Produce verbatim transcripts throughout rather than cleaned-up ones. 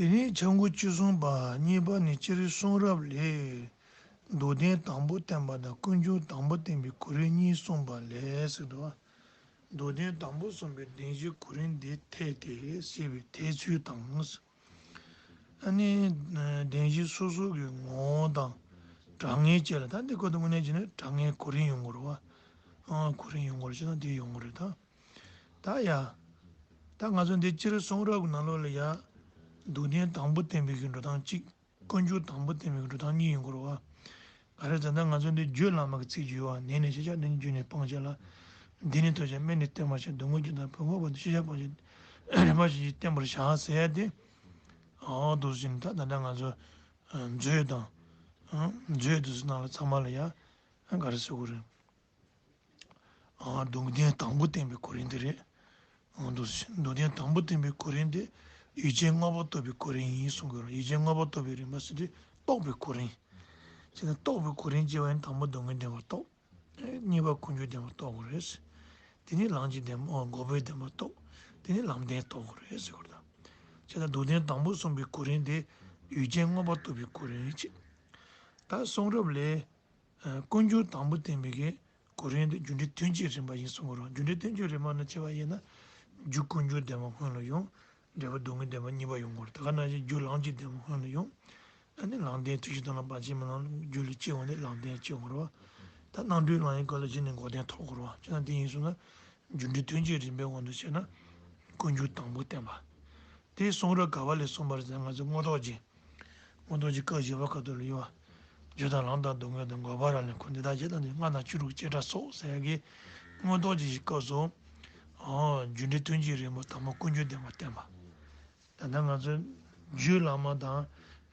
དེ་ནས་ཆ་འགོ་བཅུ་གསུམ་པ། གཉིས་པ་ནི། སྤྱིར་གསུང་རབ་ལས། མདོར་བསྟན་དང་པོ་བསྟན་པ་དང་ཀུན་འབྱུང་དང་པོ་བསྟན་པའི་གོ་རིམ་གཉིས་གསུངས་པ་ལས་ཟེར་འདུག། མདོར་བསྟན་དང་པོ་གསུངས་པའི་བདེན་བཞིའི་གོ་རིམ་འདི་འཐད་དེ་ཞེས་པའི་འཐད་ཚུལ་དང་། ཨ་ནི་བདེན་བཞི་སོ་སོ་གི་ངོ་བོ་དང་གྲངས་ངེས་བཅས་ལ། ད་འདི་ཀོ་དང་དངོས་གནས་བྱས་ན་གྲངས་ངེས་གོ་རིམ་ཡོང་གི་རེད་བ། ཨང་གོ་རིམ་ཡོང་གི་རེད་བྱས་ན་འདི་ཡོང་གི་རེད་ད། ད་ཡ། ད་ང་ཚོ་འདི་སྤྱིར་གསུང་རབ་ཀྱི་ནང་ལོགས་ལ་ཡ། མདོར་བསྟན་དང་པོ་བསྟན་པའི་གི་འགྲོ་སྟངས་གཅིག། ཀུན་འབྱུང་དང་པོ་བསྟན་པའི་གི་འགྲོ་སྟངས་གཉིས་ཡོང་གི་རེད་བ། ག་རེ་ཟེར་ན་ང་ཚོ་འདི་རྒྱུད་བླ་མ་གི་ཚིག་བརྗོད་བ། ནད་ནི་ཤེས་བྱ། ནད་ནི་རྒྱུ་ནི་སྤང་བྱ་ལ། འདི་ནི་ཐོས་བྱ། སྨན་ནི་བསྟེན་པར་བྱ། སྡུག་བསྔལ་རྒྱུ་དང་བུ་འགོག་པ་དང་། ཤེས་བྱ་སྤང་བྱ། རིམ་པ་བཞིན་གྱིས་བསྟེན་པར་བྱ་ཟེར་ཡ་དེ། ཨོ་འདུག་ཟིན་ད་ད་ལྟ་ང་ཚོ་མཛོད་དང་། མཛོད་འདུག་ཟིན་ནང་ལ་ཚང་མ་ལ་ཡ། ག་རེ་ཟེར་དགོས་རེད། མདོར་བསྟན་དང་པོ་བསྟན་པའི་གོ་རིམ་དེ་རེད། མདོར་བསྟན་དང་པོ་བསྟན་པའི་གོ་རིམ་དེ་ཡུལ་ཅན་མངོན་པར་རྟོགས་པའི་གོ་རིམ་ཡིན་གསུང་གི་ཡོད། ཡུལ་ཅན་མངོན་པར་རྟོགས་པའི་རིམ་པ་ཟེར་དུས་རྟོགས་པའི་གོ་རིམ། བྱས་ན་རྟོགས་པའི་གོ་རིམ་ཅེས་པ་ཡིན་དང་པོ་སྡུག་བསྔལ་བདེན་པ་རྟོགས། གཉིས་པ་ཀུན་འབྱུང་བདེན་པ་རྟོགས་དགོས་རེད། དེ་ནས་ལམ་གྱི་བདེན་པ་འགོག་པའི་བདེན་པ་རྟོགས། དེ་ནས་ལམ་བདེན་རྟོགས་དགོས་རེད་ཟེར་བ་དང་། བྱས་ན་མདོར་བསྟན་དང་པོ་གསུངས་པའི་གོ་རིམ་དེ་ཡུལ་ཅན་མངོན་པར་རྟོགས་པའི་གོ་རིམ་ཡིན་ཅེས། ད་གསུང་རབ་ལས། ཀུན་འབྱུང་དང་པོ་བསྟན་པའི་གི་གོ་རིམ་དེ་རྒྱུ་འབྲས་དོན་གཅིག་རིམ་པ་ཡིན་གསུང་གི་རེད། རྒྱུ་འབྲས་དོན་གཅིག་རིམ་པ་ནི་བྱས་པ་ཡིན་ན། རྒྱུ་ཀུན་འབྱུང་བདེན་པ་སྔོན་ལ་ཡོང་། འབྲས་བུ་སྡུག་བསྔལ་བདེན་པ་གཉིས་པ་ཡོང་གི་རེད། དེ་ག་ནང་བཞིན་རྒྱུ་ལམ་གྱི་བདེན་པ་སྔོན་ལ་ཡོང་། ཨ་ནི་ལམ་བདེན་དུས་གཅིག་ཏུ་ལ་བར་ཆད་མེད་ལམ་རྒྱུ་ལས་སྐྱེ་འོང་ནས་ལམ་བདེན་སྐྱེ་འོང་རེད་བ། ད་རྣམ་གྲོལ་ལམ་ཡིན་སྐབས་ལ་གཞི་ནས་འགོག་བདེན་ཐོབ་དགོས་རེད་བ། བྱས་ན་དེ་ཡིན་སོང་ན། རྒྱུ་འབྲས་དོན་གཅིག་རིམ་པའི་དབང་དུ་བྱས་ན། ཀུན་འབྱུང་དང་པོ་བསྟན་པ། དེ་གསུང་རབ་ག་བ་ལས་གསུངས་པ་རེད་ཟེར་ན་ང་ཚོ་མངོན་རྟོགས་རྒྱན། མངོན་རྟོགས་རྒྱན་སྐབས་བཞི་པ་སྐབས་དུ་ལ་ཡོད་བ། རྒྱུ་དང་ལམ་དང་སྡུག་བསྔལ་དང་འགོག་པ་རང་ལས་འཁོར། འདི་དག་བྱས་དང་ནི་ལྔ་དང་བཅུ་དྲུག་བྱེ་བྲག་སོགས་ཟེར་ཡ་གི། མངོན་རྟོགས་རྒྱན་གྱི་སྐབས་སུ། ཨོ་རྒྱུ་འབྲས་དོན་གཅིག་རིམ་པ་དང་པོ་ཀུན་འབྱུང་བདེན་པ་བསྟན་པ། ད་ལྟ་ང་ཚོ་རྒྱུད་བླ་མ་དང་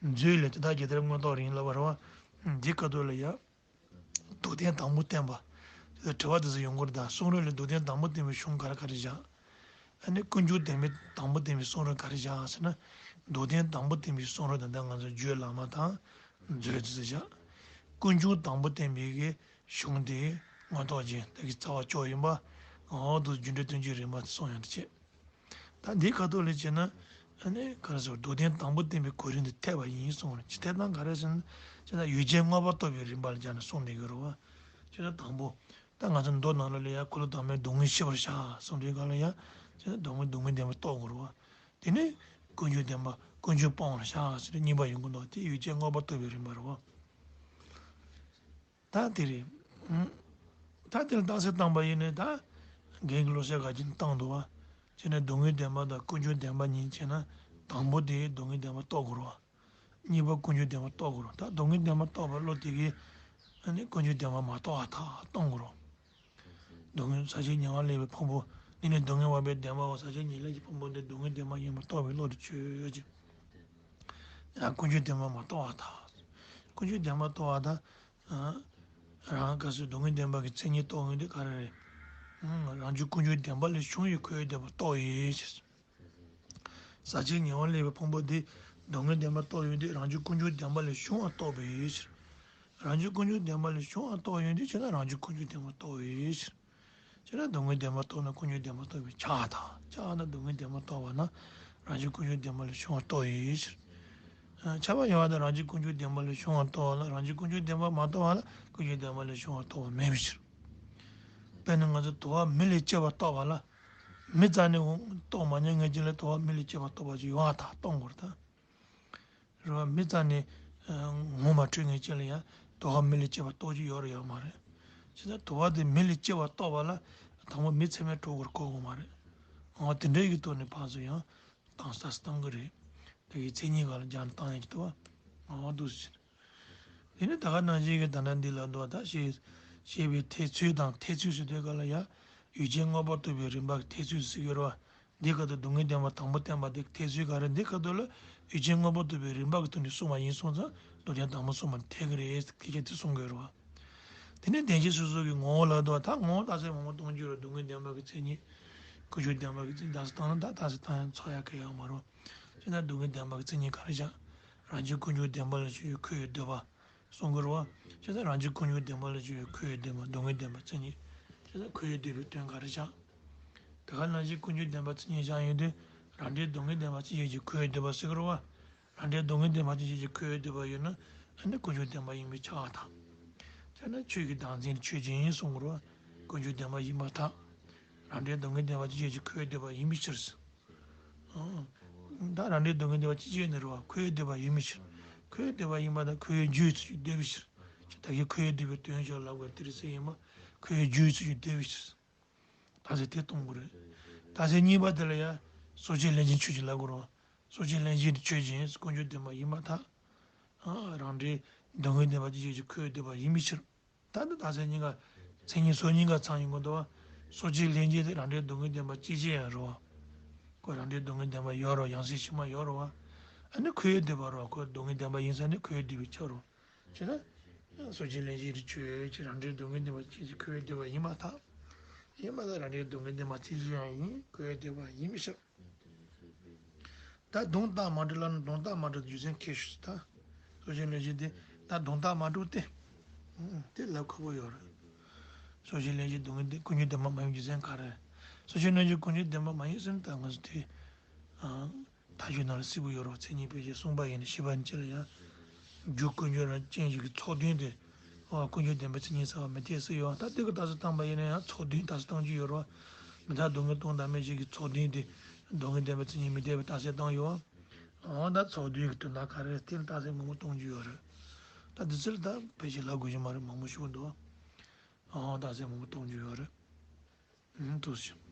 མཛོད་ལས་དེ་དག་གི་དེར་མངོན་རྟོགས་རིམ་ལབ་པ་རེད་བ། འདི་སྐབས་དུ་ལ་ཡ། མདོར་བསྟན་དང་པོ་བསྟན་པ། དེ་དྲི་བ་དེ་ཚོ་ཡོང་གི་རེད་ད། གསུང་རབ་ལས་མདོར་བསྟན་དང་པོ་བསྟན་པའི་གཞུང་ག་རེ་ག་རེ་བཞག། ཨ་ནི་ཀུན་འབྱུང་བདེན་པའི་དང་པོ་བསྟན་པའི་གསུང་རབ་ག་རེ་བཞག་ཟེར་ན། མདོར་བསྟན་དང་པོ་བསྟན་པའི་གསུང་རབ་ད་ལྟ་ང་ཚོ་རྒྱུད་བླ་མ་དང་མཛོད་དེ་ཚོ་བཞག། ཀུན་འབྱུང་དང་པོ་བསྟན་པའི་གི་གཞུང་དེ་མངོན་རྟོགས་རྒྱན་དེ་གི་རྩ་བ་ཅོག་ཡིན་པ། འོ་དུ་རྒྱུ་འབྲས་དོན་གཅིག་རིམ་པ་དེ་གསུང་ཡང་དེ་བྱེད། ད་འདི་ཁ་ཐོག་ལས་བྱས་ན། ཨ་ནི་ག་རེ་ཟེར། མདོར་བསྟན་དང་པོ་བསྟན་པའི་གོ་རིམ་དེ་འཐད་པ་ཡིན་གསུངས་རེད། ཅི་འཐད་སྟངས་ག་རེ་ཟེར་ན། ཅི་ད་ཡུལ་ཅན་མངོན་པར་རྟོགས་པའི་རིམ་པ་ལ་སྦྱར་ནས་གསུངས་བསྡད་ཀྱི་རེད་བ། ཅི་ད་དང་པོ། ད་ང་ཚོ་མདོ་ནང་ལོགས་ལ་ཡ་འཁོར་ལོ་བདག་མེད་སྡུག་བསྔལ་ཤེས་པར་བྱ་གསུངས་དུས་ག་ལ་ཡ། ཅི་ད་སྡུག་བསྔལ་སྡུག་བསྔལ་བདེན་པ་རྟོགས་དགོས་རེད་བ། དེ་ནས་ཀུན་འབྱུང་བདེན་པ་ཀུན་འབྱུང་སྤོང་བར་བྱ་ཟེར་ནས་གཉིས་པ་ཡོང་གི་འདུག། དེ་ཡུལ་ཅན་མངོན་པར་རྟོགས་པའི་རིམ་པ་རེད་བ། ད་དེ་རེད། ཨང་། ད་དེ་ལ་རྟགས་གསལ་བཏང་པ་ཡིན་ནའི་ད། རྒན་གྱི་བློ་གསལ་ག་གིན་བཏང་འདུག་བ། བྱས་ན་སྡུག་བསྔལ་བདེན་པ་དང་ཀུན་འབྱུང་བདེན་པ་གཉིས་བྱས་ན། དང་པོ་དེ་སྡུག་བསྔལ་བདེན་པ་རྟོགས་དགོས་རེད་བ། གཉིས་པ་ཀུན་འབྱུང་བདེན་པ་རྟོགས་དགོས་རེད། ད་སྡུག་བསྔལ་བདེན་པ་རྟོགས་པའི་བློ་དེ་གིས། ཨ་ནི་ཀུན་འབྱུང་བདེན་པ་མ་རྟོགས་པ་ཐག་གཏོང་དགོས་རེད། སྡུག་བསྔལ་ཟག་བཅས་ཉེ་བར་ལེན་པའི་ཕུང་པོ། འདི་ནི་སྡུག་བསྔལ་བ་པའི་བདེན་པའོ། ཟག་བཅས་ཉེར་ལེན་གྱི་ཕུང་པོ་འདི་སྡུག་བསྔལ་བདེན་པ་ཡིན་པར་རྟོགས་པའི་བློ་དེ་ཆོས་ཅན། ཡང་ཀུན་འབྱུང་བདེན་པ་མ་རྟོགས་པ་དང་། ཀུན་འབྱུང་བདེན་པ་རྟོགས་པ་དང་། ཨ། རང་ག་སོའི་སྡུག་བསྔལ་བདེན་པ་གི་མཚན་ཉིད་རྟོགས་ཡོང་དུས་ག་རེ་རེད། ཨང་། རང་རྒྱུ་ཀུན་འབྱུང་བདེན་པ་ལས་བྱུང་བའི་ཁོ་བོའི་བདེན་པ་རྟོགས་ཡོད་ཕྱིར། ཟག་བཅས་ཉེ་བར་ལེན་པའི་ཕུང་པོ་འདི་སྡུག་བསྔལ་བདེན་པ་རྟོགས་ཡོང་དུས་རང་རྒྱུ་ཀུན་འབྱུང་བདེན་པ་ལས་བྱུང་བ་རྟོགས་པའི་ཕྱིར། རང་རྒྱུ་ཀུན་འབྱུང་བདེན་པ་ལས་བྱུང་བ་རྟོགས་ཡོང་དུས་ཆོས་ལ་རང་རྒྱུ་ཀུན་འབྱུང་བདེན་པ་རྟོགས་པའི་ཕྱིར། ཅེ་ན་སྡུག་བསྔལ་བདེན་པ་རྟོགས་ན་ཀུན་འབྱུང་བདེན་པ་རྟོགས་པས་ཁྱབ་པ་དང་། ཁྱབ་པ་ན་སྡུག་བསྔལ་བདེན་པ་རྟོགས་པ་ན་རང་རྒྱུ་ཀུན་འབྱུང་བདེན་པ་ལས་བྱུང་བ་རྟོགས་པའི་ཕྱིར། ཁྱབ་པ་ཡོད་པ་དང་རང་རྒྱུ་ཀུན་འབྱུང་བདེན་པ་ལས་བྱུང་བ་རྟོགས་པ་ལ་རང་རྒྱུ་ཀུན་འབྱུང་བདེན་པ་མ་རྟོགས་པ་ལ་ཀུན་འབྱུང་བདེན་པ་ལས་བྱུང་བ་རྟོགས་པ་མེད་པའི་ཕྱིར། དཔེར་ན་ང་ཚོ་དུ་བ་མེ་ལས་སྐྱེ་བ་རྟོགས་པ་ལ། མེ་རྩ་ནས་རྟོགས་མ་མྱོང་མཁན་ཅིག་ལ་དུ་བ་མེ་ལས་སྐྱེ་བ་རྟོགས་པ་ཅིག་ཡོང་བ་དང་གཏོང་དགོས་རེད་ད། རེད་བ། མེ་རྩ་ནས་ངོ་མ་འཕྲོད་མཁན་ཅིག་ལ་ཡང་དུ་བ་མེ་ལས་སྐྱེ་བ་རྟོགས་རྒྱུ་ཡོད་རེད་ཡོད་མ་རེད། བྱས་ཙང་དུ་བ་དེ་མེ་ལས་སྐྱེ་བ་རྟོགས་པ་ལ་དང་པོ་མེ་ཚད་མས་གྲུབ་དགོས་གོ་གི་མ་རེད། འོ་དེ་འདྲའི་གི་ཐོག་ནས་ཕར་ཚུར་ཡང་དྭངས་གསལ་བཏང་གི་རེད། དེ་གི་མཚན་ཉིད་ག་ལ་སྦྱར་ནས་བཏང་ཡག་གི་འདུག་བ། འོ་འདུག་ཟེར། དེ་ནས་ད་ག་ནང་བཞིན་གྱི་ད་ལྟ་འདི་ལ་འདུག་བ། ད་ཞེས་ཞེས་པའི་འཐད་ཚུལ་དང་། འཐད་ཚུལ་ཟེར་དུས་ག་ལ་ཡ། ཡུལ་ཅན་མངོན་པར་རྟོགས་པའི་རིམ་པ་གི་འཐད་ཚུལ་ཟེར་གྱི་ཡོད་རེད་བ། འདི་ཁ་ཐུག་སྡུག་བསྔལ་བདེན་པ་དང་པོ་བསྟན་པ་དེ་འཐད་ཚུལ་ག་རེ། འདི་ཁ་ཐུག་ལ་ཡུལ་ཅན་མངོན་པར་རྟོགས་པའི་རིམ་པ་གི་ཐོག་ནས་གསུངས་པ་ཡིན་སོང་ཙང་མདོར་བསྟན་དང་པོ་གསུངས་པ་འཐད་ཀྱི་རེད་ཟེར་སྐད་ཆ་དེ་གསུང་གི་ཡོད་རེད་བ། དེ་ནས་བདེན་བཞི་སོ་སོ་གི་ངོ་བོ་ལ་འདུག་བ། ད་ངོ་བོ་རྟགས་གསལ་མང་པོ་གཏོང་རྒྱུ་རེད། སྡུག་བསྔལ་བདེན་པ་གི་མཚན་ཉིད། ཀུན་འབྱུང་བདེན་པ་གི་མཚན་ཉིད་རྟགས་གསལ་བཏང་ན་ད་རྟགས་གསལ་བཏང་ཡང་ཚོར་ཡག་གི་ཡོད་མ་རེད། བྱས་ན་སྡུག་བསྔལ་བདེན་པ་གི་མཚན་ཉིད་ག་རེ་བཞག། རང་རྒྱུད་ཀུན་འབྱུང་བདེན་པ་ལ་བྱུང་བའི་ཁོ་བོའི་འདོད་པ། གསུང་གི་རེད་བ། བྱས་ཙང་རང་རྒྱུད་ཀུན་འབྱུང་བདེན་པ་ལ་བྱུང་བའི་ཁོ་བོའི་འདོད་པ་སྡུག་བསྔལ་བདེན་པ་མཚན་ཉིད། བྱས་ཙང་ཁོ་བོའི་འདོད་པའི་དོན་ག་རེ་བཞག། དེ་ག་ནང་བཞིན་ཀུན་འབྱུང་བདེན་པ་མཚན་ཉིད་བཞག་ཡོང་དུས་རང་འབྲས་སྡུག་བསྔལ་བདེན་པ་མཚན་ཉིད་ཀྱི་ཁོ་བོའི་འདོད་པ་ཟེར་གི་རེད་བ། རང་འབྲས་སྡུག་བསྔལ་བདེན་པ་ཅན་ཞིག་གི་ཁོ་བོས་བསྡུས་པ་ཡོད་ན། ཨ་ནི་ཀུན་འབྱུང་བདེན་པ་ཡིན་པས་ཁྱབ་པར་ཐལ། དཔེར་ན་ཆོས་ཀྱི་བདག་འཛིན་ཆོས་ཅན་ཡིན་གསུང་གི་རེད་བ། ཀུན་འབྱུང་བདེན་པ་ཡིན་པར་ཐལ། རང་འབྲས་སྡུག་བསྔལ་བདེན་པ་ཅན་ཞིག་གི་ཁོ་བོས་བསྡུས་པ་ཡིན་པའི་ཕྱིར། ཨང་། ད་རང་འབྲས་སྡུག་བསྔལ་བདེན་པ་ཅན་ཞིག་ཡོད་ནི་རེད་བ། ཁོ་བོས་བསྡུས་པ་ཡིན་པའི་ཕྱིར། ཁོ་བོས་བསྡུས་པ་ཡིན་པ་དང་ཁོ་བོས་རྒྱུ་ཡིས་ཚུལ་གྱིས་བསྡུས་པའི་ཕྱིར། ཅེས་བདག་གིས་ཁོ་བོས་བསྡུས་པའི་དོན་ཞེས་ལབ་དགོས་དེ་རེད་ཟེར་ཡིན་པ། ཁོ་བོས་རྒྱུ་ཡིས་ཚུལ་གྱིས་བསྡུས་པའི་ཕྱིར། རྟགས་གསལ་དེ་སྟོན་དགོས་རེད། རྟགས་གསལ་གཉིས་པ་དེ་ལ་ཡང་སོ་སྐྱེ་ལྷན་ཅིག་ཆོས་ཅན་ལབ་དགོས་རེད། སོ་སྐྱེ་ལྷན་ཅིག་ཆོས་ཅན་ཀུན་འབྱུང་བདེན་པ་ཡིན་པར་ཐལ། ཨ། རང་འབྲས་སྡུག་བསྔལ་བདེན་པ་ཅན་ཞིག་གི་ཁོ་བོས་བསྡུས་པ་ཡིན་པའི་ཕྱིར། ད་ནི་རྟགས་གསལ་གཉིས་ཀ་མཚན་ཉིད་ཟུར་གཉིས་ཀ་ཚང་ཡོང་གི་འདུག་བ། སོ་སྐྱེ་ལྷན་ཅིག་དེ་རང་འབྲས་སྡུག་བསྔལ་བདེན་པ་ཅན་ཞིག་ཡང་རེད་བ། ཁོ་རང་འབྲས་སྡུག་བསྔལ་བདེན་པ་ཡོད་རེད་བ། ཡང་སྲིད་ཕྱི་མ་ཡོད་རེད་བ། ཨ་ནི་ཁོ་བོས་བསྡུས་པ་རེད་བ། ཁོ་སྡུག་བསྔལ་བདེན་པ་ཡིན་ས་ནི་ཁོ་བོས་བསྡུས་པའི་ཕྱིར་རོ། བྱས་ན། སོ་སྐྱེ་ལྷན་ཅིག་ཆོས་ཅན་རང་འབྲས་སྡུག་བསྔལ་བདེན་པ་ཅན་ཞིག་ཁོ་བོས་བསྡུས་པ་ཡིན་པར་ཐལ། ཡིན་པར་ཐལ། རང་འབྲས་སྡུག་བསྔལ་བདེན་པ་ཅན་ཞིག་ཡང་ཡིན། ཁོ་བོས་བསྡུས་པ་ཡིན་པའི་ཕྱིར། ད་དོན་རྟགས་མ་གྲུབ་ལ་ནི་དོན་རྟགས་མ་གྲུབ་རྒྱུ་མཚན་ཁས་ཞུས་ད། སོ་སྐྱེ་ལྷན་ཅིག་དེ་ད་དོན་རྟགས་མ་གྲུབ་སྟེ། ཨང་། དེ་ལབ་ཁག་པོ་ཡོད་རེད། སོ་སྐྱེ་ལྷན་ཅིག་སྡུག་བསྔལ་བདེན། ཀུན་འབྱུང་བདེན་པ་མ་ཡིན་རྒྱུ་མཚན་ག་རེ། སོ་སྐྱེ་ལྷན་ཅིག་ཀུན་འབྱུང་བདེན་པ་མ་ཡིན་ཟེར་ན་ད་ང་ཚོ་དེ། ཨང་། མཐའ་དཔྱོད་ནང་ལ་གསལ་པོ་ཡོད་རེད་བ། མཚན་ཉིད་དཔེ་བྱད་གསུངས་པ་ཡིན་ན་ཤེས་པ་ཡིན་ན་ཅི་ལ་ཡང་། རྒྱུ་ཀུན་འབྱུང་རང་ཅན་ཞིག་གི་ཚོགས་བདུན་དེ། ཨོ། ཀུན་འབྱུང་བདེན་པའི་མཚན་ཉིད་གསལ་བ་མི་འཐད་ཟེར་ཡོད་བ། ད་དེ་གི་རྟགས་གསལ་བཏང་པ་ཡིན་ན་ཡང་ཚོགས་བདུན་རྟགས་གསལ་བཏང་རྒྱུ་ཡོད་རེད་བ། མི་རྟག་སྡུག་བསྔལ་སྟོང་བདག་མེད་ཅན་གྱི་ཚོགས་བདུན་དེ་སྡུག་བསྔལ་བདེན་པའི་མཚན་ཉིད་མི་འཐད་པའི་རྟགས་གསལ་བཏང་ཡོད་བ། ཨོ། ད་ཚོགས་བདུན་གྱི་དོན་དག་ག་རེ་རེད། དེ་ལ་རྟགས་གསལ་མང་པོ་གཏོང་རྒྱུ་ཡོད་རེད། ད་འདི་ཚོ་ལ་ད་ཕལ་ཆེར་ལབ་དགོས་ཀྱི་མ་རེད། མང་པོ་ཞིག་འདུག་ཨོ། རྟགས་གསལ་མང་པོ་གཏོང་རྒྱུ་ཡོད་རེད། ཨང་། ཐུགས་རྗེ་ཆེ།